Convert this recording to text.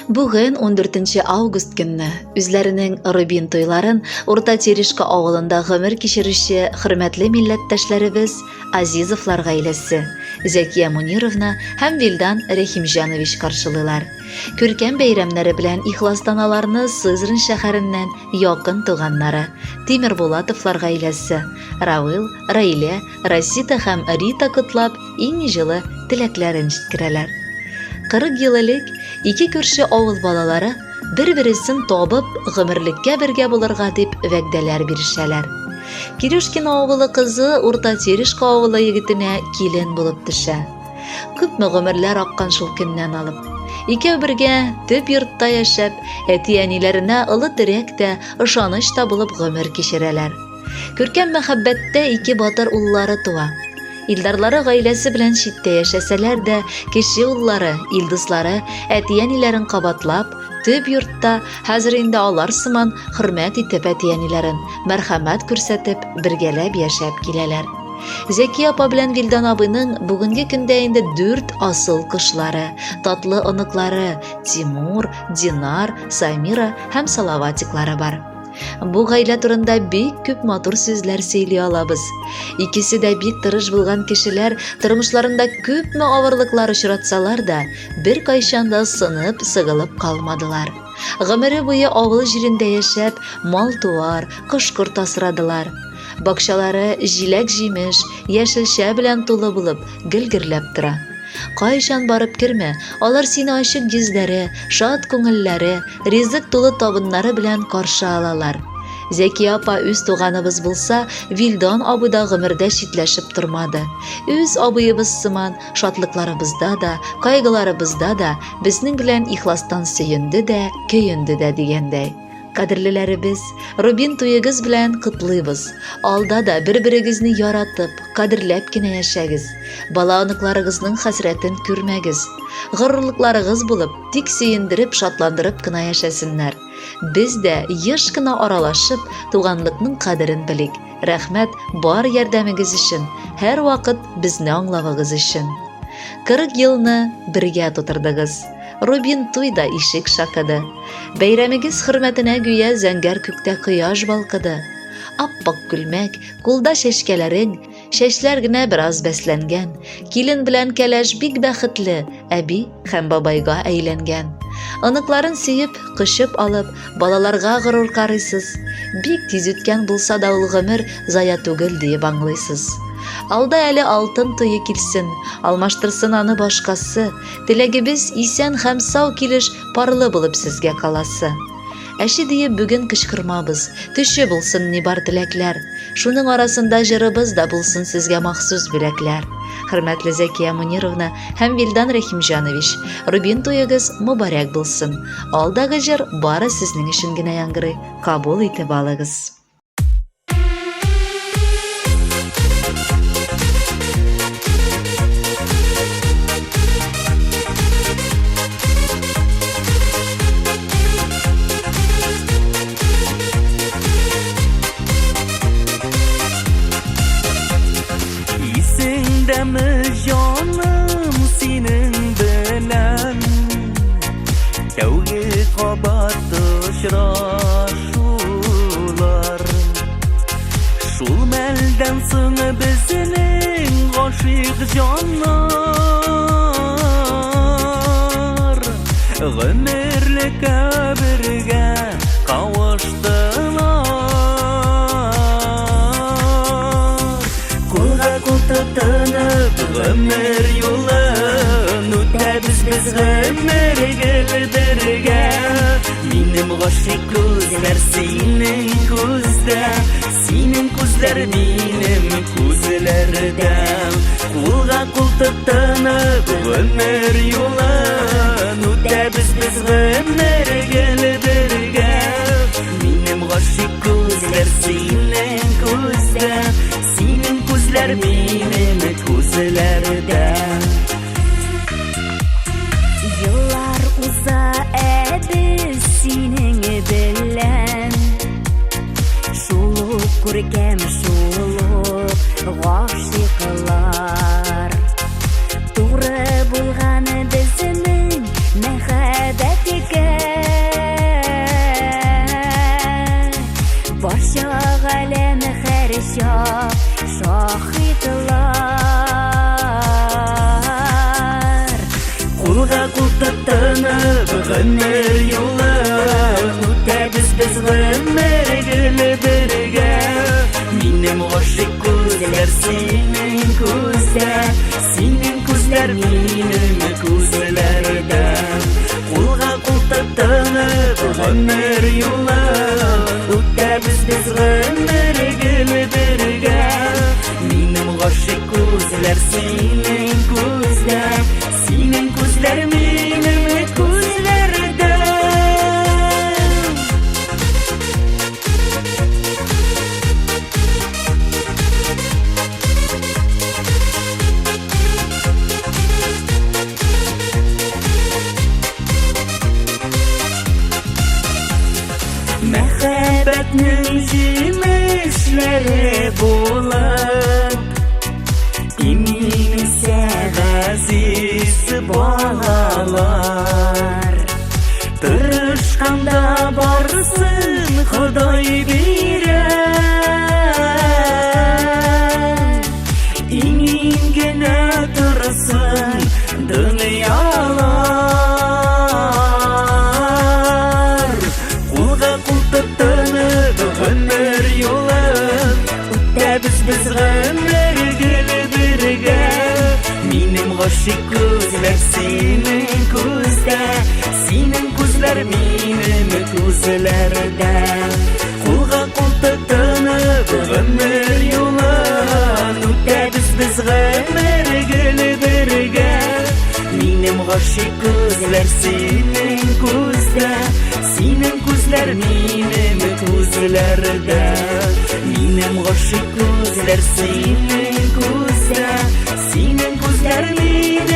Бүген 14 август көнне үзләренең Рубин туйларын Урта Терешка авылында гомер кичерүче хөрмәтле милләттәшләребез Азизовлар гаиләсе, Зәкия Мунировна һәм Вилдан Рәхимҗанович каршылыйлар. Күркәм бәйрәмнәре белән ихластан аларны Сызрань шәһәреннән якын туганнары, Тимербулатовлар гаиләсе, Равил, Раилә, Расита һәм Рита котлап, иң җылы теләкләрен җиткерәләр. 40 ел элек ике күрше авыл балалары бер-бересен табып, гомерлеккә бергә булырга дип вәгъдәләр бирешәләр. Кирюшкино авылы кызы Урта Терешка авылы егетенә килен булып төшә. Күпме гомерләр аккан шул көннән алып. Икәү бергә төп йортта яшәп, әти-әниләренә олы терәк тә, ышаныч та булып гомер кичерәләр. Күркәм мәхәббәттә ике батыр уллары туа. Илдарлары гаиләсе белән читтә яшәсәләр дә, кече уллары, Илдызлары әти-әниләрен кабатлап, төп йортта, хәзер инде алар сыман, хөрмәт итеп әти-әниләрен, мәрхәмәт күрсәтеп, бергәләп яшәп киләләр. Зәки апа белән Вилдан абыйның бүгенге көндә инде дүрт асыл кошлары, татлы оныклары Тимур, Динар, Самира һәм Салаватиклары бар. Бу гаилә турында бик күп матур сүзләр сөйли алабыз. Икесе дә бик тырыш булган кешеләр тормышларында күпме авырлыклар очратсалар да, беркайчан да сынып, сыгылып калмадылар. Гомере буе авыл җирендә яшәп, мал-туар, кош-корт асрадылар. Бакчалары җиләк-җимеш, яшелчә белән тулы булып, гел гөрләп тора. Кайчан барып кермә, алар сине ачык йөзләре, шат күңелләре, ризык тулы табыннары белән каршы алалар. Зәкия апа үз туганыбыз булса, Вилдан абый да гомердә читләшеп тормады. Үз абыебыз сыман, шатлыкларыбызда да, кайгыларыбызда да безнең белән ихластан сөенде дә, көенде дә дигәндәй. Кадерлеләребез, Рубин туегыз белән котлыйбыз. Алда да бер-берегезне яратып, кадерләп кенә яшәгез. Бала-оныкларыгызның хәсрәтен күрмәгез. Горурлыкларыгыз булып, тик сөендереп, шатландырып кына яшәсеннәр. Без дә еш кына аралашып, туганлыкның кадерен белик. Рәхмәт бар ярдәмегез өчен, һәрвакыт безне аңлавыгыз өчен. 40 елны бергә тутырдыгыз. Рубин туй да ишек шакыды. Бәйрәмегез хөрмәтенә гүя зәңгәр күктә кояш балкыды. Ап-ак күлмәк, кулда чәчкәләрең, чәчләр генә бераз бәсләнгән. Килен белән кәләш бик бәхетле, әби һәм бабайга әйләнгән. Оныкларын сөеп, кочып алып, балаларга горур карыйсыз. Бик тиз үткән булса да ул гомер зая түгел диеп аңлыйсыз. Алда әле алтын туе килсен, алмаштырсын аны башкасы. Теләгебез исән һәм сау килеш парлы булып сезгә каласы. Әче диеп бүген кычкырмабыз, төче булсын ни бар теләкләр. Шуның арасында җырыбыз да булсын сезгә махсус бүләкләр. Хөрмәтле Зәкия Мунировна һәм Вилдан Рәхимҗанович, Рубин туегыз мөбарәк булсын. Алдагы җыр бары сезнең өчен генә яңгырый, кабул итеп алыгыз. Исеңдәме җаным синең белән Тәүге кабат очрашулар Шул мәлдән соң безнең гашыйк җаннар Гомерлеккә бергә кавыштылар. Кулга кул тотынып гомер юлын үтәбез без гомер гел бергә. Минем гашыйк күзләр синең күздә, синең күзләр минем күзләрдә. Кулга кул тотынып гомер юлын үтәбез без гомер гел бергә. Минем гашыйк күзләр синең күздә, синең күзләр минем күзләрдә. Еллар уза, ә без синең белән Шул ук күркәм, шул ук гашыйклар. Туры булган безнең мәхәббәткә. кул тотынып гомер юлын үтәбез без гомер гел бергә. Минем гашыйк күзләр синең күздә, синең күзләр минем күзләрдә. Кулга кул тотынып гомер юлын үтәбез без гомер гел бергә. Минем гашыйк күзләр синең күздә, синең күзләр минем күзләрдә. Мәхәббәтнең җимешләре булып, имин үсә газиз балалар. Тырышканда барысын Ходай бирә. Имин генә торсын дөньялар. Кулга кул тотынып гомер юлын үтәбез без гомер гел бергә. Минем гашыйк күзләр синең күздә, синең күзләр минем күзләрдә. Кулга кул тотынып гомер юлын үтәбез без гомер гел бергә. Минем гашыйк күзләр синең күздә, синең күзләр минем күзләрдә. Минем гашыйк күзләр синең күздә, синең күзләр минем.